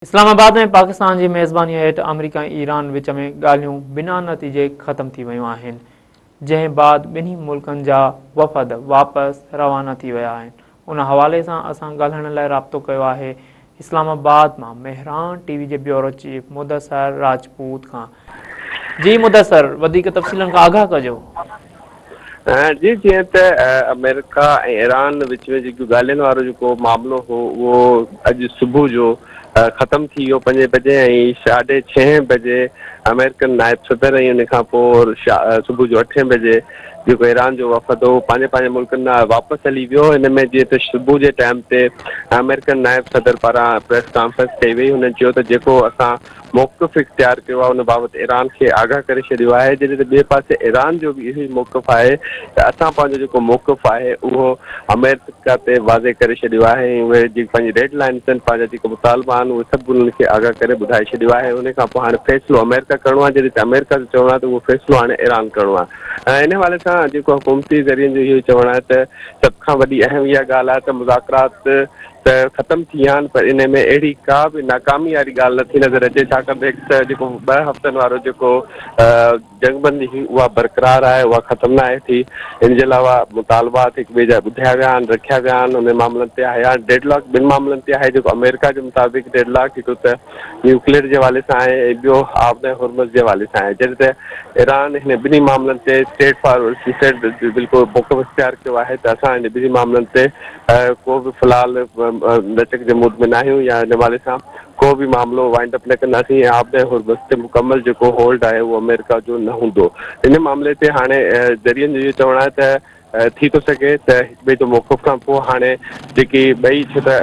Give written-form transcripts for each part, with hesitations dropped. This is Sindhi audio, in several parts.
اسلام آباد ۾ پاڪستان جي ميزباني هيٺ آمريڪا ۽ ايران وچ ۾ ڳالهيون بنا نتيجي ختم ٿي ويون آهن، جنهن بعد ٻنهي ملڪن جا وفد واپس روانا ٿي ويا آهن. ان حوالي سان اسان ڳالهائڻ لاء رابطو ڪيو آهي اسلام آباد مان مهراڻ ٽي وي جي بيورو چيف مدثر راجپوت کان. جي مدثر وڌيڪ تفصيلن کان آگاهه ڪجو. جي جيئن ته آمريڪا ۽ ايران وچ ۾ جيڪو ڳالهين وارو جيڪو معاملو هو اهو اڄ صبح جو ختم ٿي ويو پنجين بجي ۽ ساڍي ڇهين بجي آمريڪن نائب صدر ۽ ان کان پوء صبح جو اٺين بجي جيڪو ايران جو وفد هو پنهنجي پنهنجي ملڪن ڏانهن واپس هلي ويو ان ۾ جيئن ته صبح جي ٽائيم تي آمريڪن نائب صدر پاران پريس ڪانفرنس ڪئي وئي هن چيو ته جيڪو اسان موقف اختيار ڪيو آهي ان بابت ايران کي آگاهه ڪري ڇڏيو آهي جڏهن ته ٻئي پاسي ايران جو به اهو ئي موقف آهي ته اسان پنهنجو جيڪو موقف آهي اهو آمريڪا تي واضح ڪري ڇڏيو آهي ۽ اهي جيڪي پنهنجي ريڊ لائنس آهن پنهنجا جيڪي مطالبا آهن اهي سڀ انهن کي آگاهه ڪري ٻڌائي ڇڏيو آهي ان کان پوء هاڻي فيصلو آمريڪا ڪرڻو آهي جڏهن ته آمريڪا جو چوڻ آهي ته اهو فيصلو هاڻي ايران ڪرڻو آهي ۽ ان حوالي سان جيڪو حڪومتي ذريعن جو اهو ئي چوڻ آهي ته سڀ کان وڏي اهم اها ڳالهه آهي ته مذاڪرات ته ختم ٿي ويا آهن پر انهي ۾ اهڙي ڪا به ناڪامي واري ڳالهه نٿي نظر اچي ڇاڪاڻ ته هڪ ته جيڪو ٻه هفتن وارو جيڪو جنگ بندي هئي اها برقرار آهي اها ختم ناهي ٿي ان جي علاوه مطالبات هڪ ٻئي جا ٻڌيا ويا آهن رکيا ويا آهن انهي معاملن تي آهي هاڻي ڊيڊ لاڪ ٻن معاملن تي آهي جيڪو آمريڪا جي مطابق ڊيڊ لاڪ هڪ ته نيوڪليئر جي حوالي سان آهي ۽ ٻيو آبنائي هرمز جي حوالي سان آهي جڏهن ته ايران هن ٻنهي معاملن تي اسٽريٽ فارورڊ اسٽريٽ بلڪل موقف اختيار ڪيو آهي ته اسان هن ٻنهي معاملن تي ڪو به في الحال لچڪ جي موڊ ۾ ناهيون يا ان حوالي سان ڪو به معاملو وائنڊ اپ نه ڪنداسين ۽ آبنائي هرمز تي مڪمل جيڪو هولڊ آهي اهو آمريڪا جو نه هوندو ان معاملي تي هاڻي ذريعن جو اهو چوڻ آهي ته ٿي ٿو سگهي ته هڪ ٻئي جو موقف کان پوء هاڻي جيڪي ٻئي ڇو ته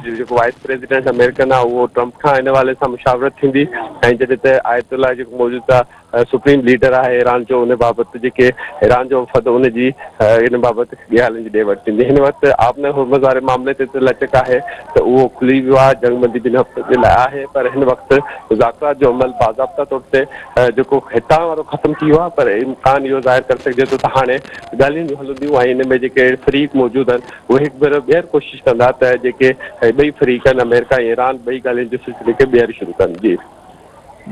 جيڪو وائيس پريزيڊنٽ آمريڪن آهي اهو ٽرمپ کان ان حوالي سان مشاورت ٿيندي ۽ جڏهن ته آيت الله جيڪو موجوده سپريم ليڊر آهي ايران جو ان بابت جيڪي ايران جو وفد ان جي ان بابت ڳالهين جي ڏي وٺ ٿيندي هن وقت آبنائي هرمز واري معاملي تي ته لچڪ آهي ته اهو کلي ويو آهي جنگ بندي ٻن هفتن جي لاء آهي پر هن وقت مذاڪرات جو عمل باضابطا طور تي جيڪو هتان وارو ختم ٿي ويو آهي پر امڪان اهو ظاهر ڪري سگهجي ٿو ته هاڻي ڳالهيون جو هلنديون ۽ ان ۾ جيڪي فريق موجود آهن اهي هڪ ڀيرو ٻيهر ڪوشش ڪندا ته جيڪي ٻئي فريق آهن آمريڪا ۽ ايران ٻئي ڳالهين جي سلسلي کي ٻيهر شروع ڪن. جي.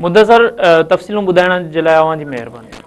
مدثر تفصيلون ٻڌائڻ جي لاء اوهان جي مهرباني.